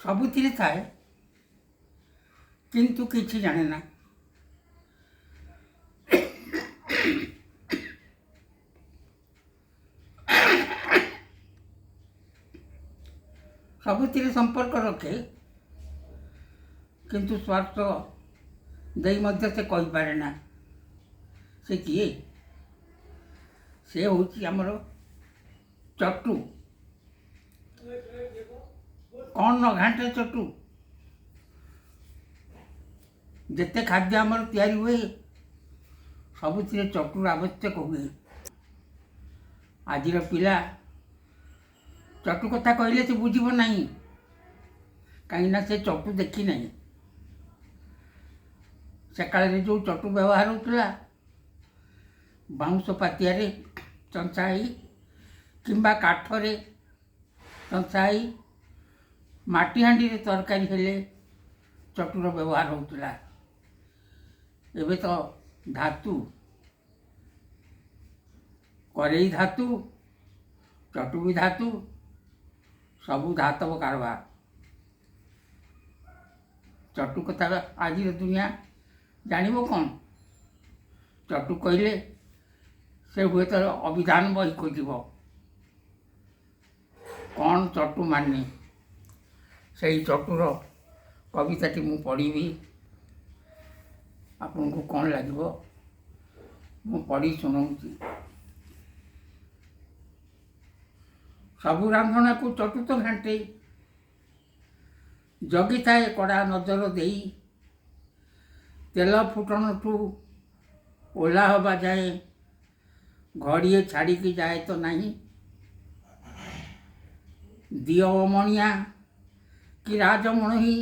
ସବୁଥିରେ ଥାଏ, କିନ୍ତୁ କିଛି ଜାଣେ ନା। ସବୁଥିରେ ସମ୍ପର୍କ ରଖେ, କିନ୍ତୁ ସ୍ୱାର୍ଥ ଦେଇ ମଧ୍ୟ ସେ କହିପାରେ ନା। ସେ କିଏ? ସେ ହେଉଛି ଆମର ଚଟୁ। କ'ଣ ନ ଘାଣ୍ଟେ ଚଟୁ? ଯେତେ ଖାଦ୍ୟ ଆମର ତିଆରି ହୁଏ, ସବୁଥିରେ ଚଟୁର ଆବଶ୍ୟକ ହୁଏ। ଆଜିର ପିଲା ଚଟୁ କଥା କହିଲେ ସେ ବୁଝିବ ନାହିଁ, କାହିଁକିନା ସେ ଚଟୁ ଦେଖି ନାହିଁ। ସେକାଳରେ ଯେଉଁ ଚଟୁ ବ୍ୟବହାର ହେଉଥିଲା, ବାଉଁଶ ପାତିଆରେ ଚଞ୍ଚା ହେଇ କିମ୍ବା କାଠରେ ଚଞ୍ଚା ହେଇ ମାଟି ହାଣ୍ଡିରେ ତରକାରୀ ହେଲେ ଚଟୁର ବ୍ୟବହାର ହେଉଥିଲା। ଏବେ ତ ଧାତୁ, କରେଇ ଧାତୁ, ଚଟୁ ବି ଧାତୁ, ସବୁ ଧାତବ କାରବାର। ଚଟୁ କଥା ଆଜିର ଦୁନିଆ ଜାଣିବ କ'ଣ? ଚଟୁ କହିଲେ ସେ ହୁଏତ ଅଭିଧାନ ବହି ଖୋଜିବ, କ'ଣ ଚଟୁ ମାନେ। ସେଇ ଚଟୁର କବିତାଟି ମୁଁ ପଢ଼ିବି, ଆପଣଙ୍କୁ କ'ଣ ଲାଗିବ ମୁଁ ପଢ଼ି ଶୁଣାଉଛି। ସବୁ ରାନ୍ଧଣାକୁ ଚଟୁ ତ ଘାଣ୍ଟେ, ଜଗିଥାଏ କଡ଼ା ନଜର ଦେଇ, ତେଲ ଫୁଟଣଠୁ ଓହ୍ଲା ହେବା ଯାଏ ଘଡ଼ିଏ ଛାଡ଼ିକି ଯାଏ ତ ନାହିଁ। ଦିଅ ଅମଣିଆ କି ରାଜମଣୋହି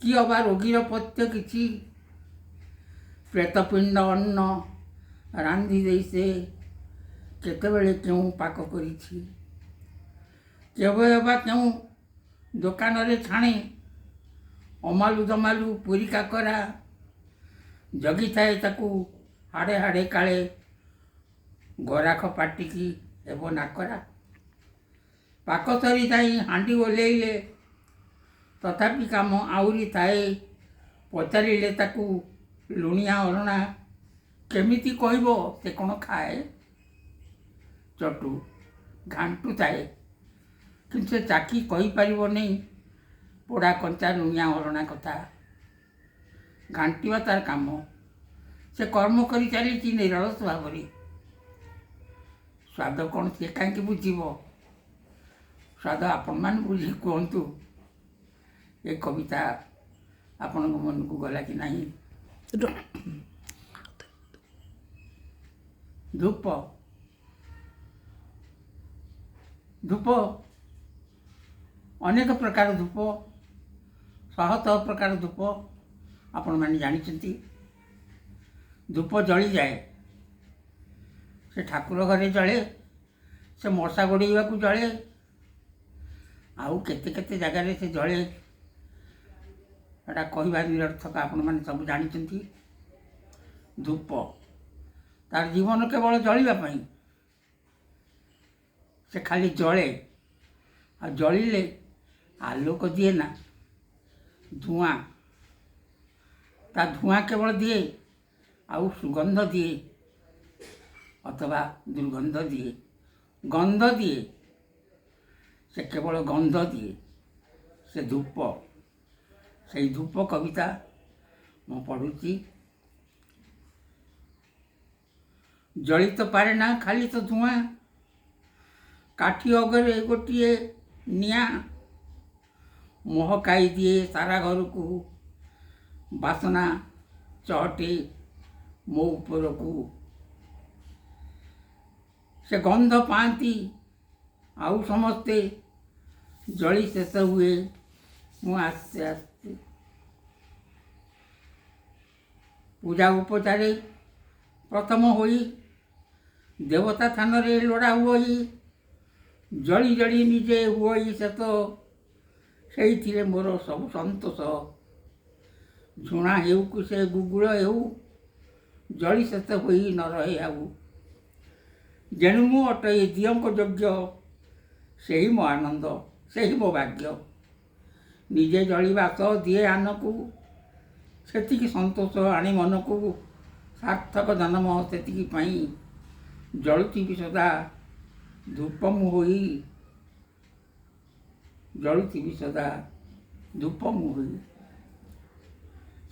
କି ଅବା ରୋଗୀର ପଥ୍ୟ କିଛି, ପ୍ରେତପିଣ୍ଡ ଅନ୍ନ ରାନ୍ଧି ଦେଇ ସେ କେତେବେଳେ କେଉଁ ପାକ କରିଛି। କେବେ ଅବା କେଉଁ ଦୋକାନରେ ଛାଣେ ଅମାଲୁ ଦମାଲୁ ପୁରୀ କାକରା, ଜଗିଥାଏ ତାକୁ ହାଡ଼େ ହାଡ଼େ କାଳେ ଗରାଖ ପାଟିକି ହେବ ନାକରା। ପାକ ସରି ଯାଇ ହାଣ୍ଡି ଓହ୍ଲେଇଲେ ତଥାପି କାମ ଆହୁରି ଥାଏ, ପଚାରିଲେ ତାକୁ ଲୁଣିଆ ଅରଣା କେମିତି କହିବ ସେ କ'ଣ ଖାଏ। ଚଟୁ ଘାଣ୍ଟୁଥାଏ, କିନ୍ତୁ ସେ ଚାଖି କହିପାରିବ ନାହିଁ ପୋଡ଼ା କଞ୍ଚା ଲୁଣିଆ ଅରଣା କଥା। ଘାଣ୍ଟିବା ତାର କାମ, ସେ କର୍ମ କରି ଚାଲିଛି ନିରଳସ ଭାବରେ। ସ୍ୱାଦ କ'ଣ ସିଏ କାହିଁକି ବୁଝିବ? ସ୍ୱାଦ ଆପଣମାନେ ବୁଝି କୁହନ୍ତୁ, ଏ କବିତା ଆପଣଙ୍କ ମନକୁ ଗଲା କି ନାହିଁ। ଧୂପ, ଧୂପ ଅନେକ ପ୍ରକାର ଧୂପ, ଶହ ଶହ ପ୍ରକାର ଧୂପ ଆପଣମାନେ ଜାଣିଛନ୍ତି। ଧୂପ ଜଳିଯାଏ, ସେ ଠାକୁର ଘରେ ଜଳେ, ସେ ମଶା ଗୋଡ଼େଇବାକୁ ଜଳେ, ଆଉ କେତେ କେତେ ଜାଗାରେ ସେ ଜଳେ, ଏଇଟା କହିବା ନିରର୍ଥକ, ଆପଣମାନେ ସବୁ ଜାଣିଛନ୍ତି। ଧୂପ ତାର ଜୀବନ କେବଳ ଜଳିବା ପାଇଁ, ସେ ଖାଲି ଜଳେ। ଆଉ ଜଳିଲେ ଆଲୋକ ଦିଏ ନା, ଧୂଆଁ, ତା ଧୂଆଁ କେବଳ ଦିଏ, ଆଉ ସୁଗନ୍ଧ ଦିଏ ଅଥବା ଦୁର୍ଗନ୍ଧ ଦିଏ, ଗନ୍ଧ ଦିଏ। ସେ କେବଳ ଗନ୍ଧ ଦିଏ, ସେ ଧୂପ। ସେଇ ଧୂପ କବିତା ମୁଁ ପଢ଼ୁଛି। ଜଳି ତ ପାରେ ନା ଖାଲି ତ ଧୂଆଁ, କାଠି ଅଗରେ ଗୋଟିଏ ନିଆଁ, ମହକାଇ ଦିଏ ସାରା ଘରକୁ, ବାସନା ଚହଟେ ମୋ ଉପରକୁ। ସେ ଗନ୍ଧ ପାଆନ୍ତି ଆଉ ସମସ୍ତେ, ଜଳି ଶେଷ ହୁଏ ମୁଁ ଆସ୍ତେ ଆସ୍ତେ। ପୂଜା ଉପଚାରେ ପ୍ରଥମ ହୋଇ ଦେବତା ଥାନରେ ଲୋଡ଼ା ହୁଅଇ, ଜଳି ଜଳି ନିଜେ ହୁଅଇ ଶେଷ, ସେଇଥିରେ ମୋର ସବୁ ସନ୍ତୋଷ। ଝୁଣା ହେଉ କି ସେ ଗୁଗୁଳ ହେଉ, ଜଳି ଶେଷ ହୋଇ ନ ରହେ ଆଉ। ଯେଣୁ ମୁଁ ଅଟଇ ଦିଅଙ୍କ ଯୋଗ୍ୟ, ସେହି ମୋ ଆନନ୍ଦ, ସେହି ମୋ ଭାଗ୍ୟ। ନିଜେ ଜଳି ବାସ ଦିଏ ଆନକୁ, ସେତିକି ସନ୍ତୋଷ ଆଣି ମନକୁ। ସାର୍ଥକ ଜନମ ସେତିକି ପାଇଁ, ଜଳୁଥିବି ସଦା ଧୂପ ମୁଁ ହୋଇ, ଜଳୁଥିବି ସଦା ଧୂପ ମୁଁ ହୋଇ।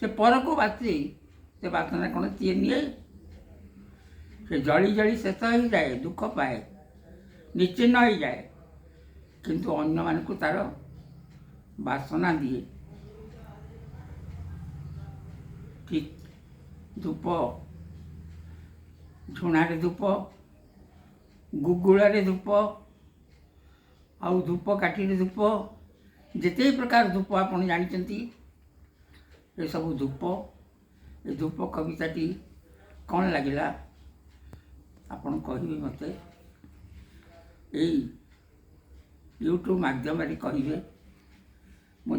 ସେ ପରକୁ ବାସି, ସେ ବାସନା କ'ଣ ସିଏ ନିଏ? ସେ ଜଳି ଜଳି ଶେଷ ହେଇଯାଏ, ଦୁଃଖ ପାଏ, ନିଶ୍ଚିହ୍ନ ହେଇଯାଏ, କିନ୍ତୁ ଅନ୍ୟମାନଙ୍କୁ ତାର ବାସନା ଦିଏ। କି ଧୂପ! ଝୁଣାରେ ଧୂପ, ଗୁଗୁଳରେ ଧୂପ, ଆଉ ଧୂପ କାଠିରେ ଧୂପ, ଯେତେ ପ୍ରକାର ଧୂପ ଆପଣ ଜାଣିଛନ୍ତି, ଏସବୁ ଧୂପ। ଏ ଧୂପ କବିତାଟି କ'ଣ ଲାଗିଲା ଆପଣ କହିବେ ମୋତେ, ଏଇ ୟୁଟ୍ୟୁବ୍ ମାଧ୍ୟମରେ କହିବେ।